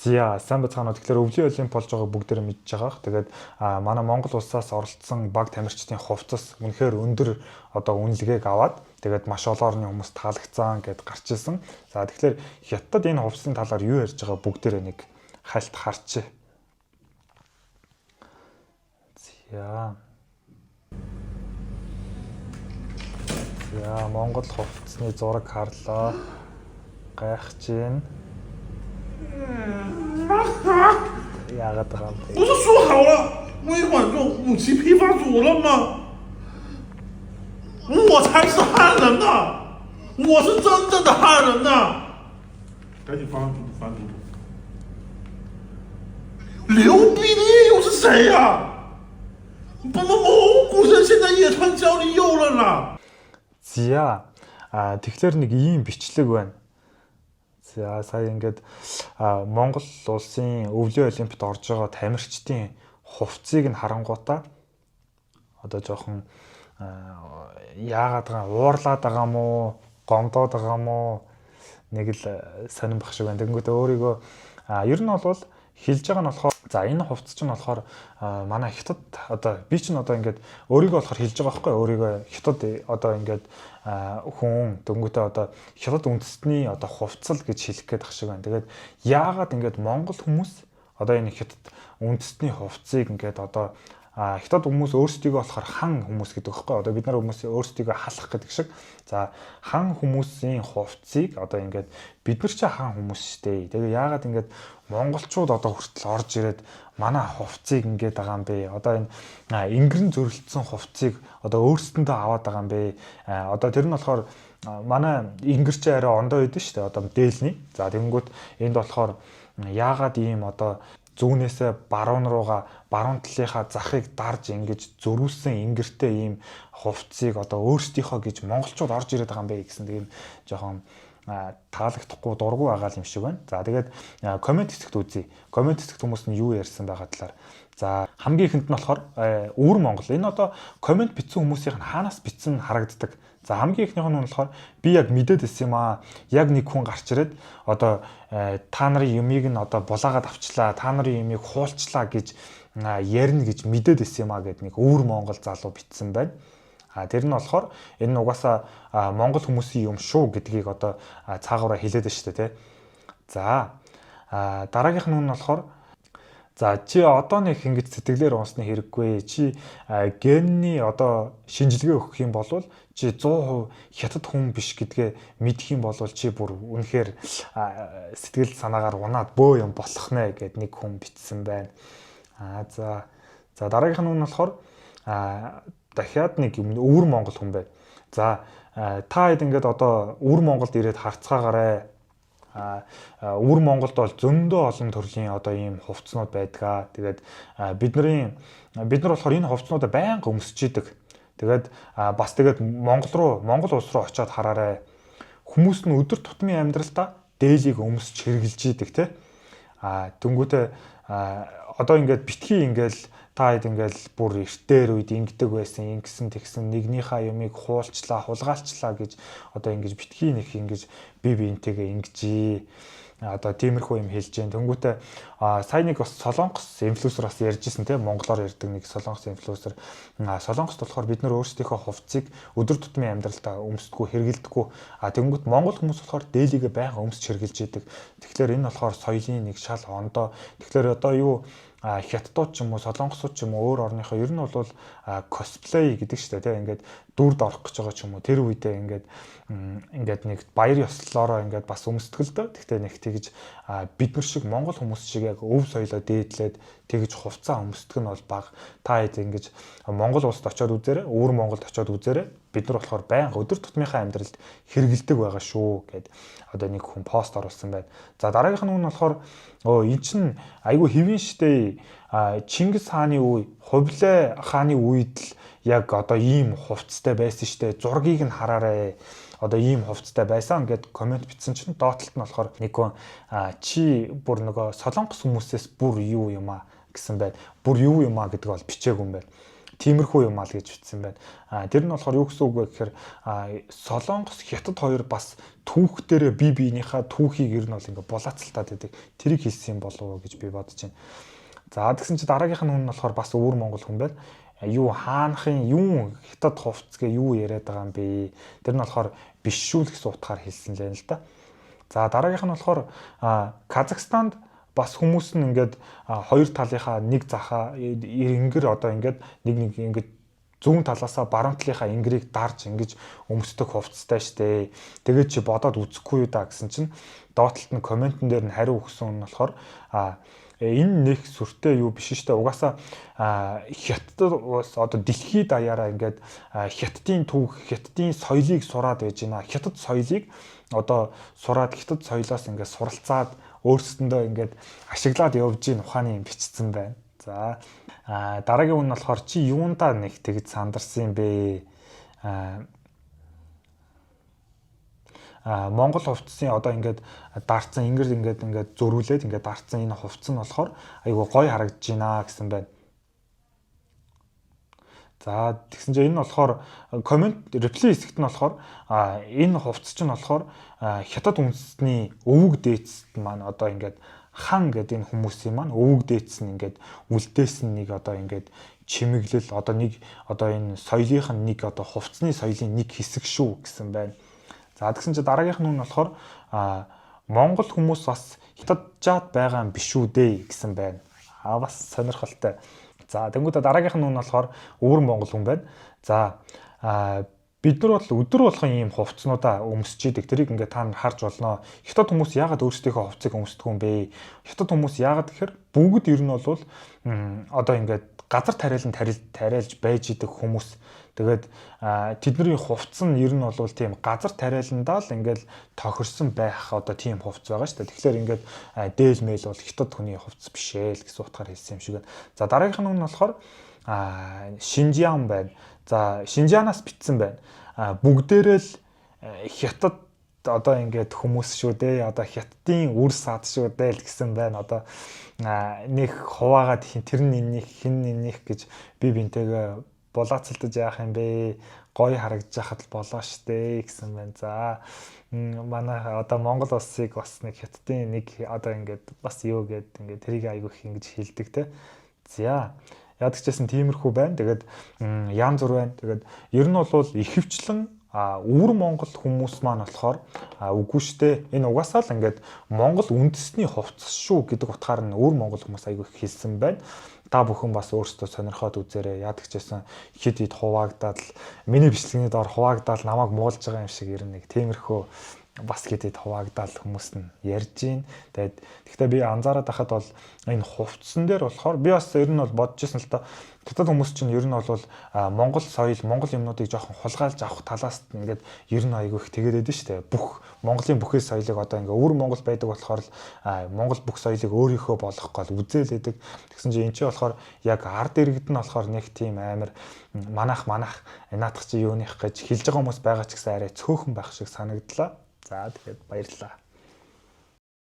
За, сайн бацгаана уу. Тэгэхээр өвлийн олимп болж байгааг бүгдээрээ мэдж байгаа. Тэгээд манай Монгол улсаас оролцсон баг тамирчдын хувцас үнэхээр өндөр одоо үнэлгээг аваад, тэгээд маш олон орны хүмүүс таалагдсан гэд гарч ирсэн. За, тэгэхээр Хятад энэ хувцсны талаар юу ярьж байгаа бүгдээрээ нэг хальт харчих. За. За, Монгол хувцсны зураг харлаа. Гайхаж байна. Яагаад байгаа юм бэ? 不是说好了违反这武器批发组了吗？我才是汉人呐！我是真正的汉人呐！赶紧翻翻读读。刘必烈又是谁呀，我们蒙古人现在也穿交力右了啦！ За, тэгэхээр нэг ийм бичлэг байна. За, сая ингээд Монгол улсын өвлийн олимпиад орж байгаа тамирчдын хувцсыг нь харангуутаа одоо жоохон яагаад байгаа, уурлаад байгаа юм уу, гомдоод байгаа юм уу, нэг л сонирн бах шиг байна. Тэгэнгүүтээ өөрийгөө ер нь бол хэлж байгаа нь болохоор, за, энэ хувцас чинь болохоор манай Хятад, одоо би чинь одоо ингээд өөрийгөө болохоор хэлж байгаа байхгүй, өөрийгөө Хятад одоо ингээд хүн, дөнгөтэй одоо Хятад үндэстний одоо хувцал гэж хэлэх гээд ах шиг байна. Тэгээд яагаад ингээд Монгол хүмүүс одоо энэ Хятад үндэстний хувцсыг ингээд одоо Хятад хүмүүс өөрсдийгөө болохоор хан хүмүүс гэдэг байхгүй. Одоо бид нар хүмүүс өөрсдийгөө халах гэдэг шиг. За, хан хүмүүсийн хувцсыг одоо ингээд бид нар чи хан хүмүүс штэ. Тэгээ яагаад ингээд монголчууд одоо хүртэл орж ирээд манай хувцсыг ингээд байгаа юм бэ? Одоо энэ ингэрэн зөрөлдсөн хувцсыг одоо өөрсдөндөө аваад байгаа юм бэ? Одоо тэр нь болохоор манай ингэрч арай ондоо өгдөн штэ. Одоо дээлний. За, тэгэнгүүт энд болохоор яагаад ийм одоо зүүнээсээ баруун руугаа, баруун талынхаа захыг дарж ингэж зөрүүлсэн ингэртэй ийм хувцсыг одоо өөрсдийнхөө гэж монголчууд орж ирээд байгаа юм бэ гэсэн тийм жоохон таалагдахгүй, дургу байгаа юм шиг байна. За, тэгээд comment хэсэгт үзье. Comment хэсэгт хүмүүс нь юу ярьсан байгаа талаар. За, хамгийн ихэнд нь болохоор Өвөр Монгол. Энэ одоо comment бичсэн хүмүүсийн хаанаас бичсэн харагддаг. За, хамгийн эхнийх нь болохоор би яг мэдээд ирсэн юм аа. Яг нэг хүн гарч ирээд одоо та нарын юмыг нь одоо булаагаад авчлаа, та нарын юмыг хуулчлаа гэж ярина гэж мэдээд ирсэн юм аа гэд нэг Өвөр Монгол залуу бичсэн байна. А тэр нь болохоор энэ нь угаасаа монгол хүмүүсийн юм шүү гэдгийг одоо цаагаараа хэлээд байна шүү дээ, тий. За, дараагийнх нь болохоор, за, чи одоо нэг ингэж сэтгэлээр унсны хэрэггүй. Чи генний одоо шинжилгээ өгөх юм бол чи 100% хятад хүн биш гэдгээ мэдэх юм бол чи бүр үнэхээр сэтгэл санаагаар унаад бөө юм болох нэ гэд нэг хүн бичсэн байна. А за за дараагийнх нь болохоор дахиад нэг өвөр Монгол хүн байна. За, та хэд ингээд одоо өвөр Монголд ирээд харцгаагаарай. Өвөр Монголд бол зөндөө олон төрлийн одоо ийм хувцснууд байдгаа. Тэгээд бид нар болохоор энэ хувцснуудаа байнга өмсөж идэг. Тэгээд бас тэгээд Монгол руу, Монгол улс руу очиод хараарай. Хүмүүс нь өдөр тутмын амьдралдаа дээлийг өмсөж хэрэглэж идэг, те. Тэнгүүтээ одоо ингээд битгий ингээл та хэд ингээл бүр эртээр үед ингэдэг байсан, ингэсэн тэгсэн, нэгнийхээ юмыг хуулчлаа, хулгайлчлаа гэж одоо ингэж битгий нэг ингэж би биентэйгээ ингэжээ. Одоо тиймэрхүү юм хэлж जैन. Тэнгүүтээ сая нэг бас Солонгос influencer бас ярьж исэн, тийм, монголоор ярьдаг нэг Солонгос influencer. Солонгост болохоор бид нар өөрсдийнхөө хувцсыг өдөр тутмын амьдралдаа өмсдөггүй, хэрэглэдэггүй. А тэнгүүт Монгол хүмүүс болохоор дээлийгээ байнга өмсч хэрэглэж идэг. Тэгэхээр энэ болохоор соёлын нэг шал ондоо. Тэгэхээр одоо юу хятадууд ч юм уу, солонгосууд ч юм уу, өөр орныхоо ер нь бол косплей гэдэг шүү дээ, тийм, ингээд дүрд орох гэж байгаа ч юм уу, тэр үедээ ингээд нэг баяр ёслолоороо ингээд бас өмсдөг л дөө. Гэхдээ нэг тэгж бид нар шиг, монгол хүмүүс шиг яг өв соёлоо дээдлээд тэгж хувцас өмсдөг нь бол бага. Та хэд ингэж Монгол улсад очиод үзээрэй, өвөр Монголд очиод үзээрэй. Бид нар болохоор байнга өдөр тутмынхаа амьдралд хэрэгэлдэг байгаа шүү гэд одоо нэг хүн пост оруулсан байна. За, дараагийнх нь болохоор өө эн чин айгүй хэвэн штэ. Чингис хааны үе, Хувлай хааны үед л яг одоо ийм хувцастай байсан штэ. Зургийг нь хараарай. Одоо ийм хувцастай байсан гэд comment бичсэн чинь доотлолт нь болохоор нэг хүн чи бүр нөгөө Солонгос хүмүүсээс бүр юу юм а гэсэн байна. Бүр юу юм а гэдэг бол бичээгүй юм байна. Тиймэрхүү юм аа л гэж бичсэн байна. Тэр нь болохоор юу гэсэн үг вэ гэхээр Солонгос, Хятад хоёр бас түүх дээрээ бие биенийхээ түүхийг ер нь бол ингээ булаацалтаад байдаг. Тэрийг хэлсэн юм болов уу гэж би бодож байна. За, тэгсэн чи дараагийнх нь хүн нь болохоор бас өвөр монгол хүн байна. Юу хаанахын юу хятад хувцс гэ юу яриад байгаа юм бэ? Тэр нь болохоор биш шүү л гэсэн утгаар хэлсэн л байна л да. За, дараагийнх нь болохоор Казахстанд бас хүмүүс нь ингээд хоёр талынхаа нэг захаа ингэр одоо ингээд нэг нэг ингээд зүүн талаасаа баруун талынхаа ингэрийг дарж ингэж өмсдөг хувцастай штэ. Тэгээд чи бодоод үзэхгүй юу да гэсэн чинь доод талд нь comment-эн дээр нь хариу өгсөн нь болохоор энэ нэг сүртэй юу биш штэ. Угаасаа хятад улс одоо дэлхийд даяараа ингээд хятадын түүх, хятадын соёлыг сураад байж байна. Хятад соёлыг одоо сураад, хятад соёлоос ингээд суралцаад өөрсдөндөө ингээд ашиглаад явж гин ухааны юм бичсэн байна. За, дараагийн үн нь болохоор чи юундаа нэг тэгж сандарсан юм бэ? Монгол хувцсын одоо ингээд дарцсан ингэр ингээд ингээд зөрүүлээд ингээд дарцсан энэ хувцс нь болохоор айгуу гоё харагдаж байна гэсэн байна. За, тэгсэн чинь энэ нь болохоор comment reply хэсэгт нь болохоор энэ хувцс чинь болохоор хятад үндэстний өвөг дээдсэд маань одоо ингээд хан гэдэг энэ хүмүүсийн маань өвөг дээдс нь ингээд үлдээсэн нэг одоо ингээд чимэглэл, одоо нэг одоо энэ соёлынх нь нэг одоо хувцсны соёлын нэг хэсэг шүү гэсэн байна. За, тэгсэн чинь дараагийнх нь болохоор Монгол хүмүүс бас хятаджаад байгаа юм биш үү дээ гэсэн байна. А бас сонирхолтой. За, тэнгуүдэ дараагийнх нь болохоор өвөр монгол хүн байна. За, бид нар бол өдөр болгон ийм хувцснуудаа өмсөж идэг. Тэрийг ингээд та нар харж болно. Хятад хүмүүс яагаад өөрсдийнхөө хувцсыг өмсдөг юм бэ? Хятад хүмүүс яагаад гэхээр бүгд ер нь бол одоо ингээд газар тариалан тариалж байж идэг хүмүүс. Тэгээд тэдний хувцс нь ер нь бол тийм газар тариаландаа л ингээд тохирсон байх одоо тийм хувцс байгаа шүү дээ. Тэгэхээр ингээд дээл мэйл бол хятад хүний хувцс биш ээ л гэсэн утгаар хэлсэн юм шиг байна. За, дараагийнх нь болохоор Шинжиан байна. За, Шинжианаас битсэн байна. Бүгдээрээ л хятад одоо ингээд хүмүүс шүү дээ. Одоо хятадын үр сад шүү дээ л гэсэн байна. Одоо нэг хуваагаад хин тэр нь энийх, хин энийх гэж би бинтэйгээ булаацалтаж яах юм бэ? Гоё харагдаж хахад л болоо штэ гэсэн байна. За, манай одоо Монгол улсыг бас нэг хятадын нэг одоо ингээд бас юу гэд ингээд тэрийг айгүйх ингэж хилдэг те. За, яадаг ч гэсэн тиймэрхүү байна. Тэгээд янз бүр байна. Тэгээд ер нь бол ихэвчлэн өвөр Монгол хүмүүс маань болохоор үгүй штэ, энэ угаасаа л ингээд Монгол үндэсний хувцас шүү гэдэг утгаар нь өвөр Монгол хүмүүс айгүй их хэлсэн байна. Та бүхэн бас өөрсдөө сонирхоод үзээрэй. Яадаг ч гэсэн хид хид хуваагдаад л миний бичлэгний доор хуваагдаад намайг муулж байгаа юм шиг ер нь нэг тиймэрхүү бас хид хид хуваагдаад хүмүүс нь ярьж гин. Тэгээд гэхдээ би анзаараад байхад бол энэ хувцсан дээр болохоор би бас ер нь бол бодож ирсэн л та, хятад хүмүүс чинь ер нь бол Монгол соёл, Монгол юмнуудыг жоохон хулгайлж авах талаас ингээд ер нь айгүй их тэгээд байдсан шүү дээ. Бүх Монголын бүхий соёлыг одоо ингээ өвөр Монгол байдаг болохоор л Монгол бүх соёлыг өөрийнхөө болгох гол үзээл байдаг. Тэгсэн чинь эн чинь болохоор яг ард иргэд нь болохоор нэг тийм амар манах манах наадах чи юуных гэж хэлж байгаа хүмүүс байгаа ч гэсэн арай цөөхөн байх шиг санагдлаа. За, тэгээд баярлалаа.